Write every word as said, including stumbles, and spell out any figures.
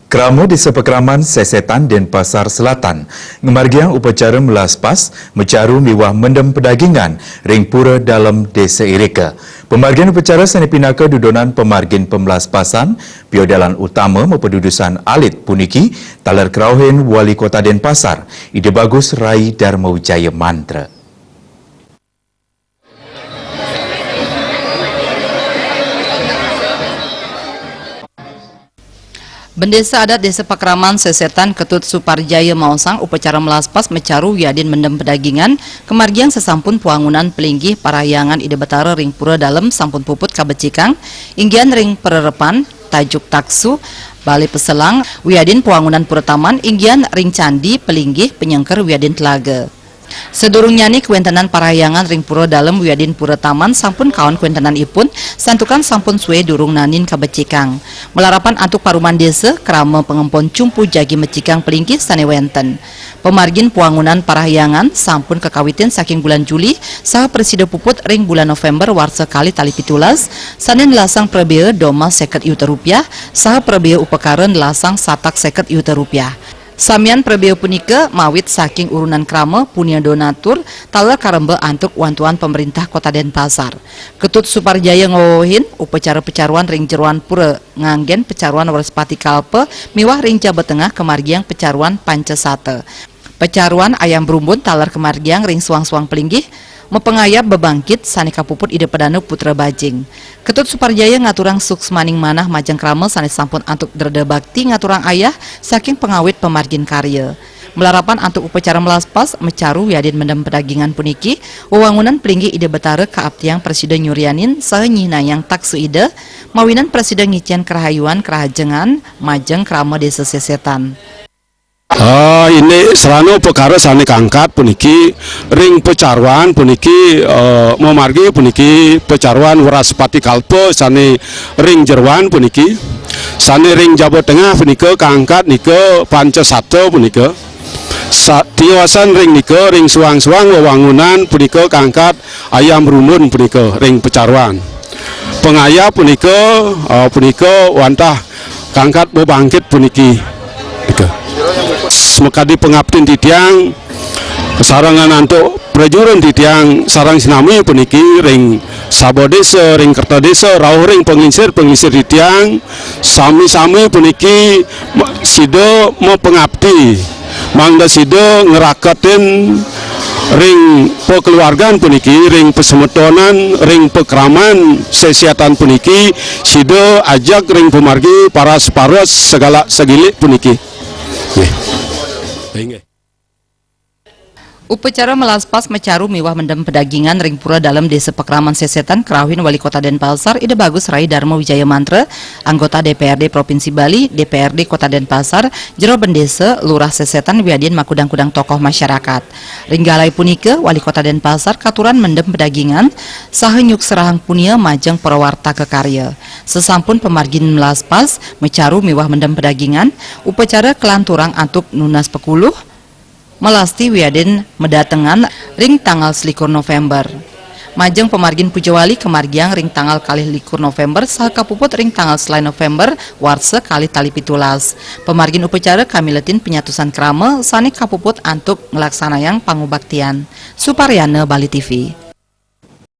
Krama Desa Pakraman Sesetan Denpasar Selatan ngamargiang upacara melaspas, macaru miwah mendem pedagingan ring Pura Dalem Desa irika. Pamargin upacara sane pinaka dudonan pamargin pamelaspasan piodalan utama mapadudusan alit puniki taler krauhin Wali Kota Denpasar, Ida Bagus Rai Darma Wijaya Mantra. Bendesa Adat Desa Pakraman Sesetan Ketut Suparjaya maosang upacara melaspas macaru wiadin mendem pedagingan kamargiang sasampun pawangunan pelinggih parahyangan Ida Betara ring Pura Dalem sampun puput kabecikang, inggian ring pererepan, tajuk taksu, bale peselang, wiadin pawangunan pura taman, inggian ring candi, pelinggih, penyengker, wiadin telaga. Sadurungnyane kawentenan parahyangan ring Pura Dalem wiadin Pura Taman sampun kaon kawentenanipun, santukan sampun sue durung nanin kabecikang. Malarapan antuk paruman desa, krama pangempon cumpu jagi mecikang pelinggih sane wenten. Pamargin pawangunan parahyangan sampun kakawitin saking bulan Juli saha prasida puput ring bulan November warsa kalih tali pitulas, sane nelasang prabea doma seket yuta rupiah saha prabea upakara nelasang satak seket yuta rupiah. Samian prabea punika mawit saking urunan krama punia donatur taler karemba antuk wantuan Pemerintah Kota Denpasar. Ketut Suparjaya ngwewehin upacara pacaruan ring jeroan pura nganggen pacaruan Wraspati Kalpa miwah ring jaba tengah kamargiang pacaruan Pancasata. Pacaruan Ayam Brumbun taler kamargiang ring suang-suang pelinggih, mapangayab bebangkit sane kapuput Ida Padana Putra Bajing. Ketut Suparjaya ngaturang suksmaning manah majeng krama sane sampun antuk dreda bakti ngaturang ayah saking pangawit pamargin karya. Malarapan antuk upacara melaspas, macaru wiadin mendem pedagingan puniki, wewangunan pelinggih Ida Betara kaaptiang prasida nyurianin saha nyihnayang taksu Ida, mawinan prasida ngicen karahayuan karahajengan majeng krama Desa Sesetan. Ah, indik sarana upakara sane kaangkat puniki ring pacaruan puniki, eh, mamargi puniki pacaruan Wraspati Kalpa sane ring jeroan puniki, sane ring jaba tengah punika kaangkat nika Pancasata punika. Sa-, tiosan ring nika ring suang-suang wewangunan punika kaangkat Ayam Brumbun punika ring pacaruan. Pangayab punika, eh, punika wantah kaangkat bebangkit puniki. Nika. Makadi pangaptin titiang sarengan antuk prajurit titiang sareng sinami puniki ring saba desa, ring kerta desa, rauh ring panglingsir-panglingsir titiang, sami-sami puniki ma-, sida mapangapti mangda sida ngraketin ring pakeluargan puniki, ring pasemetonan, ring pakraman sesiatan puniki, sida ajeg ring pamargi paras-paros segala sagilik puniki. Nggih. Inggih. Upacara melaspas macaru miwah mendem pedagingan ring Pura Dalem Desa Pakraman Sesetan kerauhin Wali Kota Denpasar Ida Bagus Rai Darma Wijaya Mantra, anggota D P R D Provinsi Bali, D P R D Kota Denpasar, jero bendesa, lurah Sesetan wiadin makudang-kudang tokoh masyarakat. Ring galai punika, Wali Kota Denpasar katuran mendem pedagingan saha nyukserahang punia majeng para wartaka karya. Sasampun pamargin melaspas, macaru miwah mendem pedagingan, upacara kalanturang antuk nunas pekuluh, melasti wiadin medatengan ring tanggal selikur November. Majeng pamargin pujawali kamargiang ring tanggal kalih likur November saha kapuput ring tanggal selaé November warsa kalih tali pitulas. Pamargin upacara kamiletin panyatusan krama sane kapuput antuk nglaksanayang pangubaktian. Suparyana, Bali T V.